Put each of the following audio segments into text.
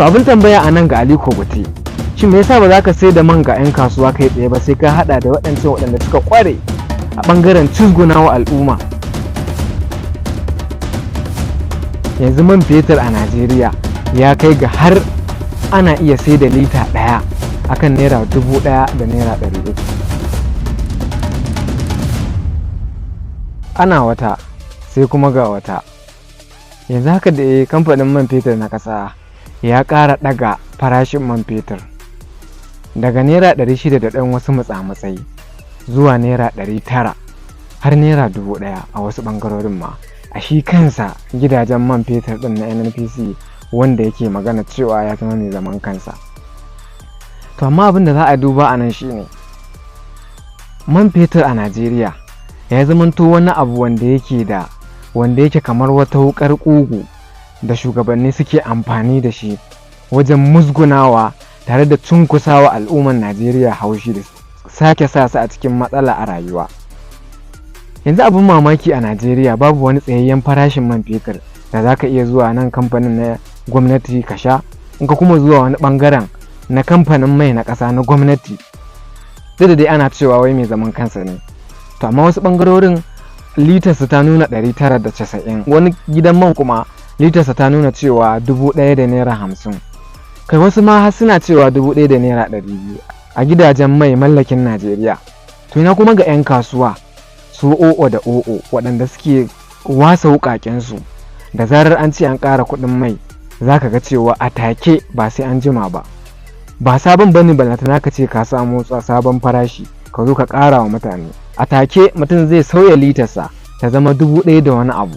To abin tambaya a nan ga Aliko Dangote, shin me yasa ba za ka sai da man ga 'yan kasuwa kai tsaye ba, sai ka hada da waɗancan waɗanda suka kware a ɓangaren cizgunawa al'umma? Yanzu man fetur a Najeriya ya kai ga har ana iya sai da lita ɗaya akan ₦1,300. Ana wata sai kuma ga wata. Yanzu haka da kamfanin man fetur na ƙasa ya ƙara ɗaga farashin man fetur daga ₦600 da ɗan wasu matsa-matsai zuwa ₦900 har ₦1,000 a wasu ɓangarorin ma. A shi kansa gidajen man fetur ɗin na NNPC wanda yake magana cewa ya zama mai zaman kansa. To amma abin da za a duba a nan shine man fetur a Najeriya ya zamanto wani abu wanda yake da wanda yake kamar wata wuƙar ƙugu da shugabanni suke amfani da shi wajen musgunawa tare da cunkusawa al'umman Najeriya haushi da sake sa su a cikin matsala a rayuwa. Yanzu abin mamaki, a Najeriya babu wani tsayayyen farashin man fetur da za ka iya zuwa nan kamfanin na gwamnati ka sha, in ka kuma zuwa wani bangaren na kamfanin mai na ƙasa na gwamnati, duk da dai ana cewa wai mai zaman kansa ne. To amma wasu bangarorin litarsa ta nuna 990, wani gidan man kuma litarsa ta nuna cewa ₦1,050, kai wasu ma har suna cewa ₦1,200 a gidajen mai mallakin Najeriya. To ina kuma ga 'yan kasuwa su o'o da o'o waɗanda suke wasa wuƙaƙensu? Da zarar an ce an ƙara kuɗin mai, za ka ga cewa a take, ba sai an jima ba, ba sabon bane, balantana ka ce ka samu sabon farashi ka zo ka ƙara wa mutane. A take mutum zai sauya litarsa ta zama 1,000 da wani abu.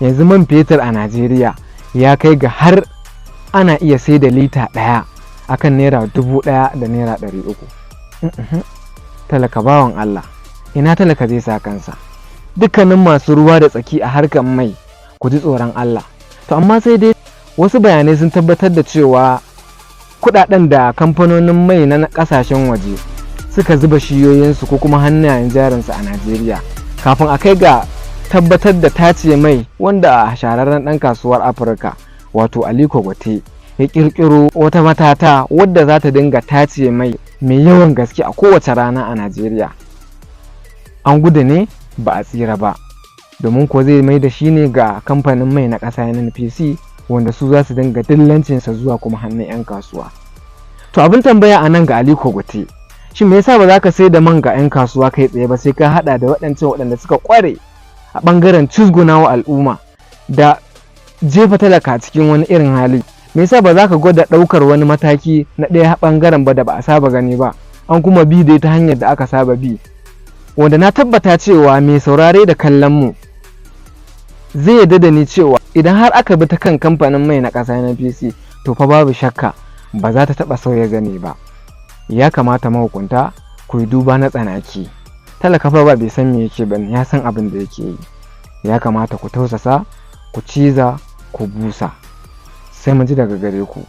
Yanzu man fetur a Najeriya ya kai ga har ana iya sai da lita ɗaya akan ₦1,300. Talaka bawan Allah, ina talaka zai sa kansa? Dukkanin masu ruwa da tsaki a harkar mai, ku ji tsoron Allah. To amma sai dai wasu bayanai sun tabbatar da cewa kudaden da kamfanonin mai na kasashen waje suka zuba shiyoyinsu ko kuma hannayen jarinsu a Najeriya kafin a kai ga tabbatar da tace mai, wanda a shahararren ɗan kasuwar Afirka wato Aliko Dangote ya kirkiro wata matata wadda za ta dinga tace mai mai yawan gaske a kowace rana a Najeriya, an gudu ne ba a tsira ba, domin ko zai mai da shi ne ga kamfanin mai na ƙasa NNPC, wanda su za su dinga dillancinsa zuwa kuma hannun 'yan kasuwa. To abin tambaya a nan ga Aliko Dangote, shin me yasa ba za ka sai da man ga 'yan kasuwa kai tsaye ba, sai ka hada da waɗancan waɗanda suka ƙware a ɓangaren cizgunawa al'umma da jefa talaka cikin wani irin hali? Me yasa ba za ka gwada ɗaukar wani mataki na ɗaya ɓangaren ba da ba a saba gani ba, an kuma bi dai ta hanyar da aka saba bi, wanda na tabbata cewa mai saurare da kallon mu zai yarda da ni cewa idan har aka bi ta kan kamfanin mai na ƙasa NNPC, to fa babu shakka ba za ta taɓa sauya zane ba? Ya kamata mahukunta ku yi duba na tsanaki. Talaka fa ba bai san me yake ba, ya san abin da yake yi. Ya kamata ku tausasa, ku ciza, ku busa, sai mu ji daga gare ku.